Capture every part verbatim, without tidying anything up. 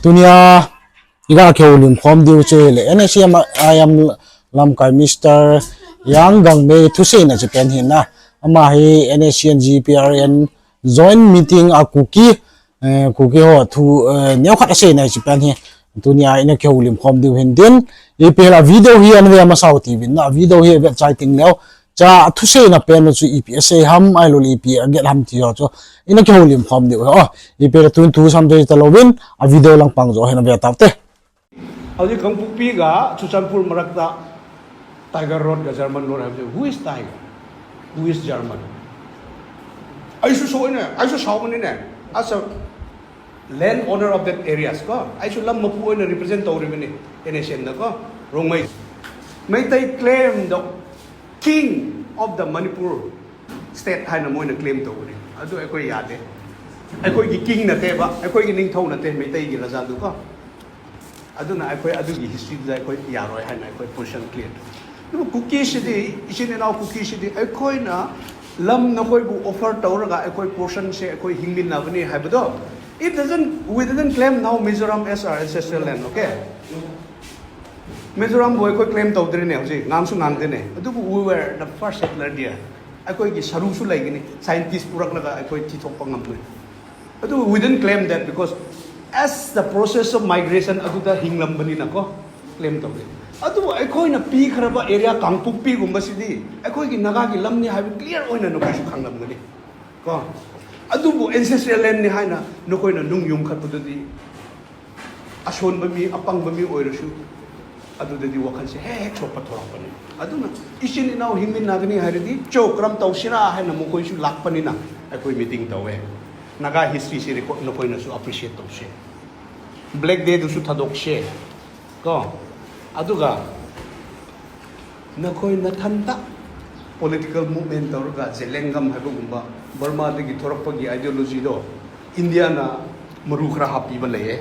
Tunia iga kihoulim khom diu chu le N S C N I M lamkai Mister Yang Gangmei thuseina chu pen hin na. Ama hi N S C N G P R N joint meeting a Kuki, eh, Kuki ho thu, eh, neokhat aseina chu pen hi. Tunia ina kihoulim khom diu hin tin. Ipi le video hi ana ve masau ti vin na. Video hi vet chai ting leu. Cha, a thuseina pen chu ipi asei ham, ahilou le ipi aget ham ti ho chu ina kihoulim khom diu. Oh, ipi le tun thu sam thei talouvin, a video lang pang jo hina ve tau te. Houji Kangpokpi ga Churachandpur marak ta Tiger Road ga German Road ham chu. Who is Tiger? Who is German? Ahi chu so ina, ahi chu sao mani ne. As a land owner of that areas ko. Ahi chu lam mapu ina represent tau ri mani. N S C N na ko. Rongmei. Meitei claim the king of the Manipur state haina moina claim tau ni. Adu ahi koi ya de. Ahi koi ki king na te ba. Ahi koi ki ningthou na te. Meitei ki raja du ko. Aduna ahi koi adu ki history da ahi koi ya roi haina ahi koi position clear. Kuki sidi, isin inao Kuki sidi, ahi koi na lam na koi bu offer tau ra ga ahi koi portion se ahi koi hingmin na bani hai ba do. It doesn't, we didn't claim now Mizoram as our ancestral land, okay? Mizoram bu ahi koi claim tau diri ne, houji, ngang su ngang de ne. Adu bu we were the first settler there. Ahi koi ki saru su lai ki ni, scientist purak la ga ahi koi ti thok pa ngam ne. Adu, we didn't claim that because as the process of migration, adu da hinglam bani na ko, claim tau de. Adu, ahi koi na pi kharaba area Kangpokpi gumba sidi, ahi koi ki Naga ki lam ni hai bu clear oina na koi su khanglam bani. Ko. Adu bu ancestral land ni haina, na koi na nung yung khat bu di. Ason ba mi, apang ba mi oi ra su. Adu da di wakan se, he, he, cho pa thora pa ni. Adu na, isin inao hingmin na gani hai di, cho, karam tau sira, haina mo koi su lak pa ni na. Ahi koi meeting tau e. Naga history se record na koi na su appreciate tau se. Black Day du su thadok se. Ko. Adu ga. Na koi na than ta political movement tau ra ga Zeliangrong hai ba gumba Burma da ki thorak pa ki ideology do India na maru khara hapi ba le.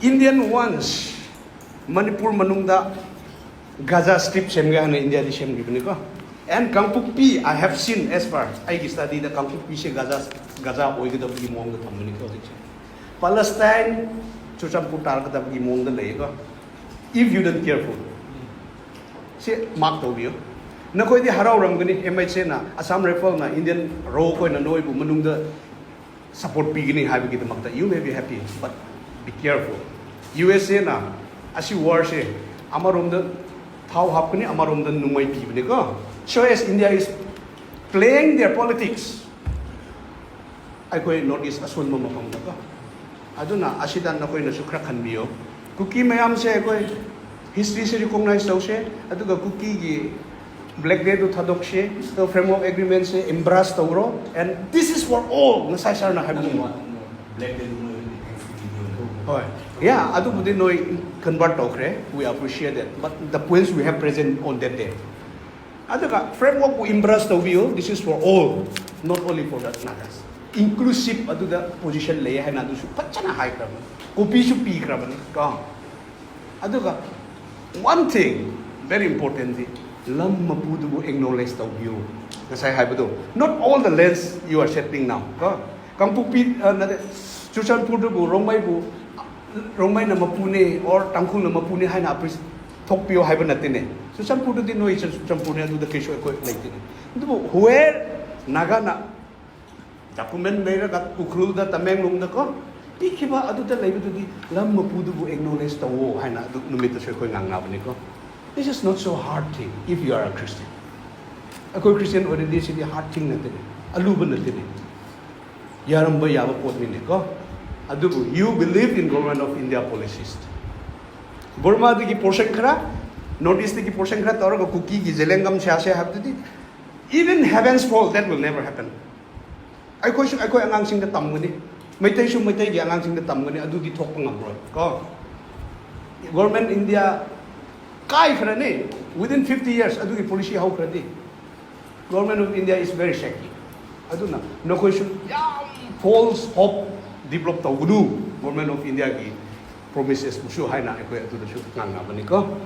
Indian ones Manipur manung da Gaza Strip sem ga na India di sem gi bani ko. And Kangpokpi, I have seen as far ahi ki study da Kangpokpi se Gaza, Gaza oi ga da bi mong ga tham bani ko. Palestine, Churachandpur tar ka tabki mong da lei ko. If you don't careful. Si mark tau biu. Na koi di harau ram gani M H A na, Assam Rifle na, Indian ro koi na noi bu manung da support pi gani hai bu ki da mak ta. You may be happy, but be careful. U S A na, asi war se, ama rom da thau hap kani, ama rom da numai pi bani ko. So as India is playing their politics, ahi koi North East asun ma mapang da ko. Aduna, asidan na koi na su khara khan biu. Kuki mayam se ahi koi history se recognize tau se, adu ga Kuki ki Black Day du thadok se, to framework agreement se embrace tau ro, and this is for all, na sai sar na hai bu. Black Day du mo. Hoi. Yeah, adu bu di noi convert tau kre, we appreciate that. But the points we have present on that day. Adu ga framework bu embrace tau biu, this is for all, not only for the Nagas. Inclusive adu da position le hai na du su pachana hai kram. Copy su pi kram ni ka. Adu ga one thing very important di lam mapu du bu acknowledge tau biu. Nga sai hai bu du. Not all the lands you are settling now. Ka. Kangpokpi, uh, na de, Churachandpur du bu, Rongmei bu, Rongmei na mapu ne, or Tangkhul na mapu ne, hai na appreciate thok piu hai ba na te ne. Churachandpur du di noi Churachandpur ne, adu da ke so ko lei te ne. Du bu, where Naga na document nei ra ga Ukhrul da Tamenglong da ko. Pi ki ba adu da lei ba du di, lam mapu du bu acknowledge tau o, hai na du numit da so ko ngang na ba ni ko. This is not so hard thing if you are a Christian. Ahi koi Christian already si di hard thing na te ne. Alu ba na te ne. Yaram ba ya ba pot ni ne ko. Adu bu, you believe in Government of India policies. Burma di ki portion khara, North East di ki portion khara, tau ra ga Kuki ki Zeliangrong se ase hap di. Even heavens fall, that will never happen. Ahi koi su, ahi koi angang sing da tam gani. Meitei su, Meitei ki angang sing da tam gani, adu di thok pa ngam roi. Ko. Government India kai khara ne, within fifty years, adu ki policy hau khara di. Government of India is very shaky. Aduna, na koi su yam false hope develop tau gunu. Government of India ki promises bu su hai na, ahi koi adu da su ngang na ba ni ko.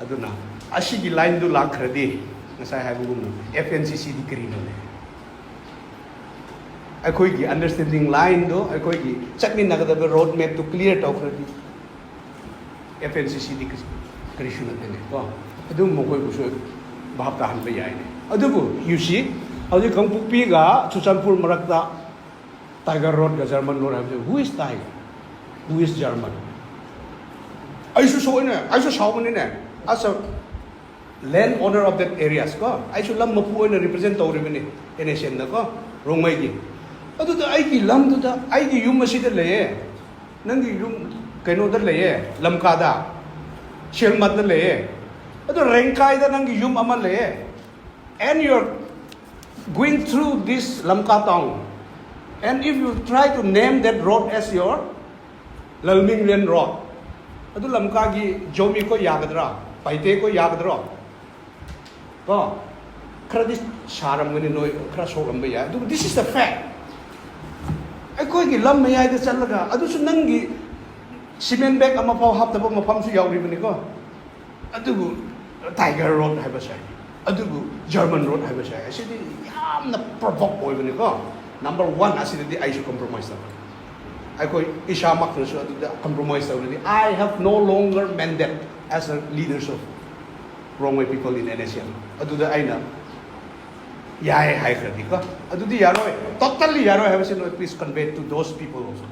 Aduna, asi ki line du lak khara di. Nga sai hai bu gunu, F N C C di kari na ne. ꯑꯩꯈꯣꯏꯒꯤ understanding line ꯗꯣ, ꯑꯩꯈꯣꯏꯒꯤ ꯆꯠꯃꯤꯟꯅꯒꯗꯕ road map to clear ꯇꯧꯈ꯭ꯔꯗꯤ F N C C ꯗꯤ ꯀꯔꯤ-, ꯀꯔꯤꯁꯨ ꯅꯠꯇꯦꯅꯦ, ꯀꯣ? ꯑꯗꯨꯝ ꯃꯈꯣꯏꯕꯨꯁꯨ ꯚꯥꯞ ꯇꯥꯍꯟꯕ ꯌꯥꯏꯅꯦ꯫ ꯑꯗꯨꯕꯨ, you see, ꯍꯧꯖꯤꯛ ꯀꯥꯡꯄꯣꯛꯄꯤꯒ ꯆꯨꯔꯆꯥꯟꯄꯨꯔ ꯃꯔꯛꯇ Tiger Road ꯒ German Road ꯍꯥꯏꯕꯁꯦ, who is Tiger? Who is German? ꯑꯩꯁꯨ ꯁꯣꯏꯅꯦ, ꯑꯩꯁꯨ ꯁꯥꯎꯕꯅꯤꯅꯦ꯫ As a land owner of that areas ꯀꯣ, ꯑꯩꯁꯨ ꯂꯝ ꯃꯄꯨ ꯑꯣꯏꯅ represent ꯇꯧꯔꯤꯕꯅꯤ N S M ꯗ ꯀꯣ, ꯔꯣꯡꯃꯩꯒꯤ꯫ ꯑꯗꯨꯗ ꯑꯩꯒꯤ ꯂꯝꯗꯨꯗ ꯑꯩꯒꯤ ꯌꯨꯝ ꯑꯁꯤꯗ ꯂꯩꯌꯦ, ꯅꯪꯒꯤ ꯌꯨꯝ ꯀꯩꯅꯣꯗ ꯂꯩꯌꯦ, ꯂꯝꯀꯥꯗ, ꯁꯦꯜꯃꯠꯇ ꯂꯩꯌꯦ꯫ ꯑꯗꯣ ꯔꯦꯡꯀꯥꯏꯗ ꯅꯪꯒꯤ ꯌꯨꯝ ꯑꯃ ꯂꯩꯌꯦ꯫ And you're going through this Lamka town. And if you try to name that road as your Lalminglen Road, ꯑꯗꯨ ꯂꯝꯀꯥꯒꯤ ꯖꯣꯃꯤ ꯈꯣꯏ ꯌꯥꯒꯗ꯭ꯔꯥ? ꯄꯥꯏꯇꯦ ꯈꯣꯏ ꯌꯥꯒꯗ꯭ꯔꯣ? ꯀꯣ? ꯈꯔꯗꯤ ꯁꯥꯔꯝꯒꯅꯤ ꯅꯣꯏ, ꯈꯔ ꯁꯣꯛꯂꯝꯕ ꯌꯥꯏ꯫ ꯑꯗꯨꯕꯨ this is the fact. ꯑꯩꯈꯣꯏꯒꯤ ꯂꯝ ꯃꯌꯥꯏꯗ ꯆꯠꯂꯒ, ꯑꯗꯨꯁꯨ ꯅꯪꯒꯤ cement bag ꯑꯃꯐꯥꯎ ꯍꯥꯞꯇꯕ ꯃꯐꯝꯁꯨ ꯌꯥꯎꯔꯤꯕꯅꯤꯀꯣ꯫ ꯑꯗꯨꯕꯨ Tiger Road ꯍꯥꯏꯕꯁꯦ, ꯑꯗꯨꯕꯨ German Road ꯍꯥꯏꯕꯁꯦ, ꯑꯁꯤꯗꯤ ꯌꯥꯝꯅ provoke ꯑꯣꯏꯕꯅꯤꯀꯣ꯫ Number one, ꯑꯁꯤꯗꯗꯤ ꯑꯩꯁꯨ compromise ꯇꯧꯔꯦ꯫ ꯑꯩꯈꯣꯏ ꯏꯁꯥꯃꯛꯅꯁꯨ ꯑꯗꯨꯗ compromise ꯇꯧꯔꯗꯤ, I have no longer mandate as a leaders of Rongmei people in N S M. ꯑꯗꯨꯗ ꯑꯩꯅ ꯌꯥꯏ ꯍꯥꯏꯈ꯭ꯔꯗꯤꯀꯣ, ꯑꯗꯨꯗꯤ ꯌꯥꯔꯣꯏ, totally ꯌꯥꯔꯣꯏ ꯍꯥꯏꯕꯁꯤ ꯅꯣꯏ please convey to those people also.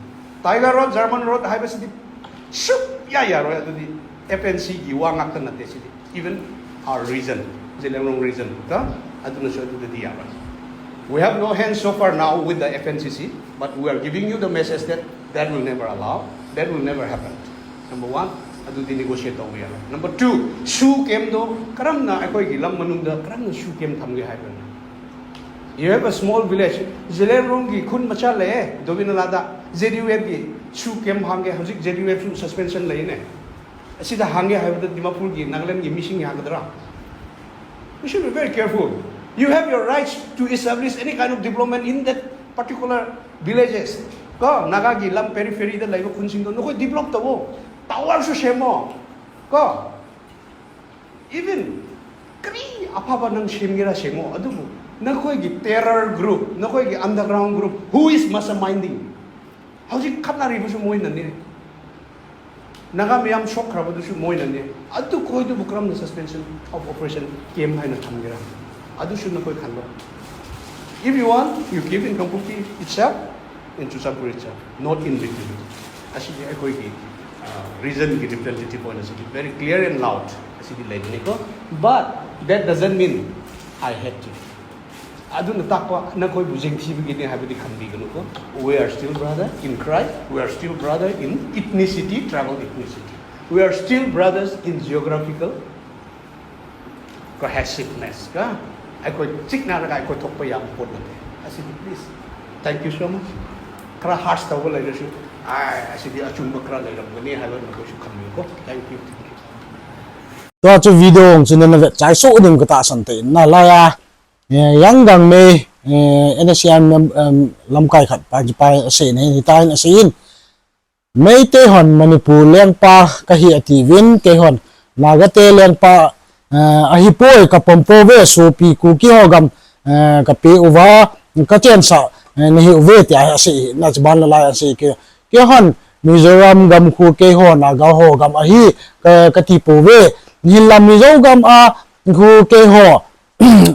Tiger Road, German Road ꯍꯥꯏꯕꯁꯤꯗꯤ ꯁꯨꯛꯌꯥ ꯌꯥꯔꯣꯏ꯫ ꯑꯗꯨꯗꯤ F N C ꯒꯤ ꯋꯥ ꯉꯥꯛꯇ ꯅꯠꯇꯦ ꯁꯤꯗꯤ, even our region, Zeliangrong region ꯀꯣ, ꯑꯗꯨꯅꯁꯨ ꯑꯗꯨꯗꯗꯤ ꯌꯥꯔꯣꯏ꯫ We have no hands so far now with the F N C C, but we are giving you the message that that will never allow, that will never happen. Number one, ꯑꯗꯨꯗꯤ negotiate ꯇꯧꯕ ꯌꯥꯔꯣꯏ꯫ Number two, SoO camp ꯗꯣ ꯀꯔꯝꯅ ꯑꯩꯈꯣꯏꯒꯤ ꯂꯝ ꯃꯅꯨꯡꯗ ꯀꯔꯝꯅ SoO camp ꯊꯝꯒꯦ ꯍꯥꯏꯕ꯭ꯔꯥ? You have a small village, ꯖꯦꯂꯦꯔꯣꯡꯒꯤ ꯈꯨꯟ ꯃꯆꯥ ꯂꯩꯌꯦ, ꯗꯣꯕꯤꯅꯂꯥꯗ, Z U F ꯀꯤ SoO camp ꯍꯥꯡꯒꯦ, ꯍꯧꯖꯤꯛ Z U F ꯁꯨ suspension ꯂꯩꯅꯦ꯫ ꯑꯁꯤꯗ ꯍꯥꯡꯒꯦ ꯍꯥꯏꯕꯗ ꯗꯤꯃꯥꯄꯨꯔꯒꯤ, ꯅꯥꯒꯥꯂꯦꯟꯒꯤ ꯃꯤꯁꯤꯡ ꯌꯥꯒꯗ꯭ꯔꯥ? You should be very careful. You have your rights to establish any kind of development in that particular villages. ꯀꯣ, ꯅꯥꯒꯥꯒꯤ ꯂꯝ periphery ꯗ ꯂꯩꯕ ꯈꯨꯟꯁꯤꯡꯗꯣ ꯅꯈꯣꯏ develop ꯇꯧꯋꯣ, tower ꯁꯨ ꯁꯦꯝꯃꯣ, ꯀꯣ, even ꯀꯔꯤ ꯑꯐꯕ ꯅꯪ ꯁꯦꯝꯒꯦꯔꯥ ꯁꯦꯝꯃꯣ, ꯑꯗꯨꯕꯨ ꯅꯈꯣꯏꯒꯤ terror group, ꯅꯈꯣꯏꯒꯤ underground group, who is masterminding? ꯍꯧꯖꯤꯛ ꯈꯠꯅꯔꯤꯕꯁꯨ ꯃꯣꯏꯅꯅꯦ꯫ ꯅꯥꯒꯥ ꯃꯌꯥꯝ ꯁꯣꯛꯈ꯭ꯔꯕꯗꯨꯁꯨ ꯃꯣꯏꯅꯅꯦ꯫ ꯑꯗꯨ ꯈꯣꯏꯗꯨꯕꯨ ꯀꯔꯝꯅ suspension of operation camp ꯍꯥꯏꯅ ꯊꯝꯒꯦꯔꯥ? ꯑꯗꯨꯁꯨ ꯅꯈꯣꯏ ꯈꯜꯂꯣ꯫ If you want, you give in Kangpokpi itself, in Churachandpur itself, not in between. ꯑꯁꯤꯗꯤ ꯑꯩꯈꯣꯏꯒꯤ, ꯑ, region ꯒꯤ representative ꯑꯣꯏꯅ ꯑꯁꯤꯗꯤ very clear and loud ꯑꯁꯤꯗꯤ ꯂꯩꯕꯅꯤꯀꯣ꯫ But that doesn't mean I hate you. ꯑꯗꯨꯅ ꯇꯥꯛꯄ ꯅꯈꯣꯏꯕꯨ ꯌꯦꯡꯊꯤꯕꯒꯤꯅꯦ ꯍꯥꯏꯕꯗꯤ ꯈꯟꯕꯤꯒꯅꯨꯀꯣ꯫ We are still brother in Christ, we are still brother in ethnicity, tribal ethnicity. We are still brothers in geographical cohesiveness ꯀꯣ꯫ ꯑꯩꯈꯣꯏ ꯆꯤꯛꯅꯔꯒ ꯑꯩꯈꯣꯏ ꯊꯣꯛꯄ ꯌꯥꯕ ꯄꯣꯠ ꯅꯠꯇꯦ꯫ ꯑꯁꯤꯗꯤ please, thank you so much. ꯈꯔ harsh ꯇꯧꯕ ꯂꯩꯔꯁꯨ, ꯑꯥꯏ, ꯑꯁꯤꯗꯤ ꯑꯆꯨꯝꯕ ꯈꯔ ꯂꯩꯔꯝꯒꯅꯤ ꯍꯥꯏꯕ ꯅꯈꯣꯏꯁꯨ ꯈꯪꯕꯤꯌꯨꯀꯣ꯫ Thank you, thank you. Tua chu video hung chu nana vet chai soh ding ka tahsan te in na lai a, eh, Yanggang Mei, eh, N S C N, em, lamkai khat pa, pa asei na hi, hitin asei in. Meitei hon Manipur lengpa kahi atiuvin, keihon Naga te lengpa, eh, ahipoi, kapom pouve, sopi Kuki ho gam, eh, kapeuva, kachensah, eh, nahiuve tia asei, na chuban la lai asei ke. Keihon Mizoram gam khu keiho Naga ho gam ahi, ka, kati pouve. Hinla Mizo gam a khu keiho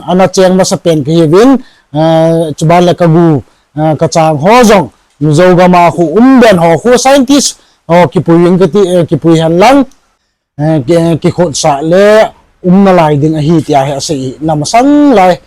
ana cheng masapen kahiuvin, eh, chuban le kagu, eh, kachang ho jong Mizo gam a khu um den ho khu scientist ho kipui in kati, eh, kipui hen lang, eh, ki, kikhotsah le um nalai ding ahi tia hi asei na masang lai.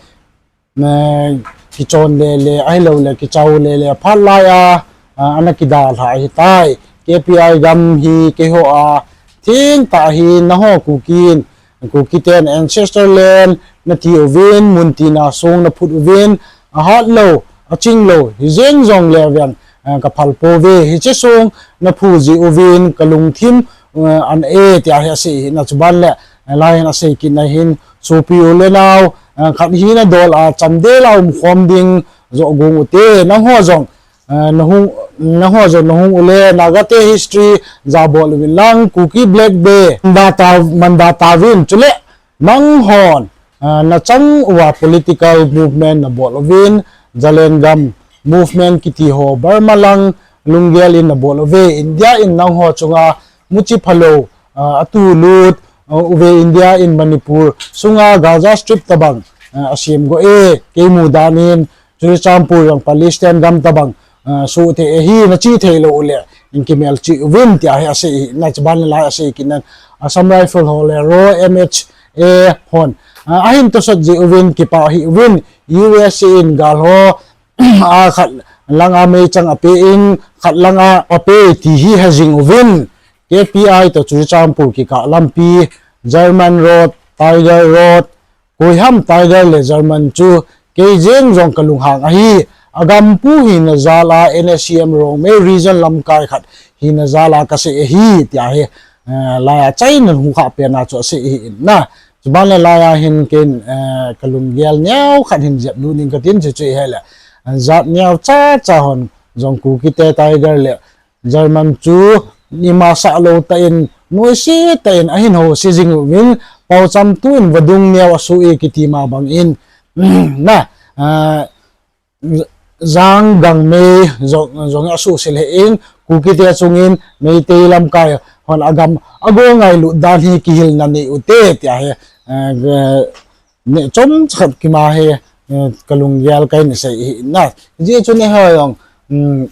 Eh, kichon lele, ahilou le, kichao lele, phat lai a, ah, ana kidalha ahitai. K P I gam hi keiho a, thengtah ahi, nangho Kuki in, Kuki ten ancestor land nati uvin, muntina song naphut uvin, ahat lou, aching lou, hijeng jongle vang, eh, kaphal pouve, hiche song naphu ji uvin, kalungthim, eh, ana e, tia hi asei hi, na chuban le, eh, lai hin asei kit na hin, sopi u le nao, eh, khat hina dol a, chamdel a umkhom ding, jo gong ute, nangho jong, eh, nahung, nangho jong nahung ule, Naga te history, jabol uvin lang, Kuki Black Day, manda ta, manda tauvin, chule, nanghon, ah, nachang uva political movement nabol uvin, Zalengam, movement kiti ho Burma lang lunggel in nabol uve, India in nangho chunga muchi phalou, ah, atulut, ah, uve, India in Manipur sunga Gaza Strip tabang, ah, asem go e, kei mu dan in Churachandpur jong Palestine gam tabang, ah, suhthei ahi, nachi theilou uleh in kimelchih uvin, tia hi asei hi, na chuban lai asei kit nan, Assam Rifle ho le Raw M H A hon, ah, ahin tosot ji uvin, kipa hi uvin, U S A in gal ho, a khat langa meichang ape in, khat langa ape ti hi hejing uvin, K P I to Churachandpur kikah lampi, German Road, Tiger Road, koiham Tiger le German chu, kei jeng jong kalunghang ahi, agam pu hina jal a N S C N Rongmei region lamkai khat hina jal a kasei ahi, tia hi, eh, laiya chainan hukhah pen a chu asei hi in na. Chuban le laiya hin ken, eh, kalunggel neo khat hin jep nu ding katin chu chu hi le. Jat neo chacha hon jong Kukite Tiger le German chu ima sah lou tah in, noise tah in ahin hose jing uvin, paocham tu in vadung neo asu e kiti ma bang in, na, ah, Jang Gangmei jong, jong asuhsil he in, Kukite chungin Meitei lamkai hon agam ago ngailut dan hi kihilna nei ute, tia hi, eh, neh chomcha khat kima hi, eh, kalunggel kahin sei hi na. Ji chu neiho jong, um,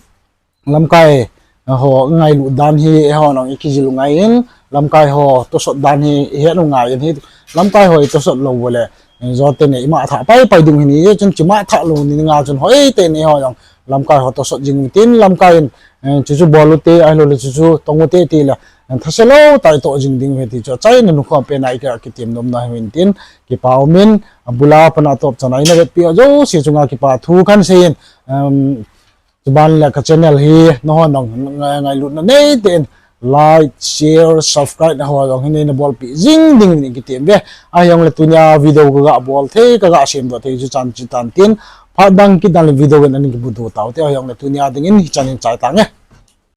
lamkai ho ngailut dan hi eiho jong ikijil u ngai in, lamkai ho tosot dan hi ihet u ngai in hi, lamkai ho itosot lou uleh, eh, jote ne ima thah pai pai ding hi ni, chun chima thah lou ni nga chun hoitah in eiho jong lamkai ho tosot jing utin, lamkai in, eh, chuchu bol ute, ahilou le chuchu tong ute ti le, eh, thase lou tah itoh jing ding hi ti chu achaina nukhom pen a ikah kitem nom na hi in tin, kipa um in, abul a pat a atop chan a ina vetpi u jouse chunga kipa thu kahin sei in, um, chuban le ka channel hi nahon jong ngai, ngailutna neitah in like, share, subscribe ho jong hi neina bolpeh jing ding in kitem uve. Ahijongle tunia video kaga bol thei, kaga semdoh thei chu chan chu hitan tin, phat dang kit dan le video in ahin kimuto taute, ahijongle tunia dingin hichan in chai tange.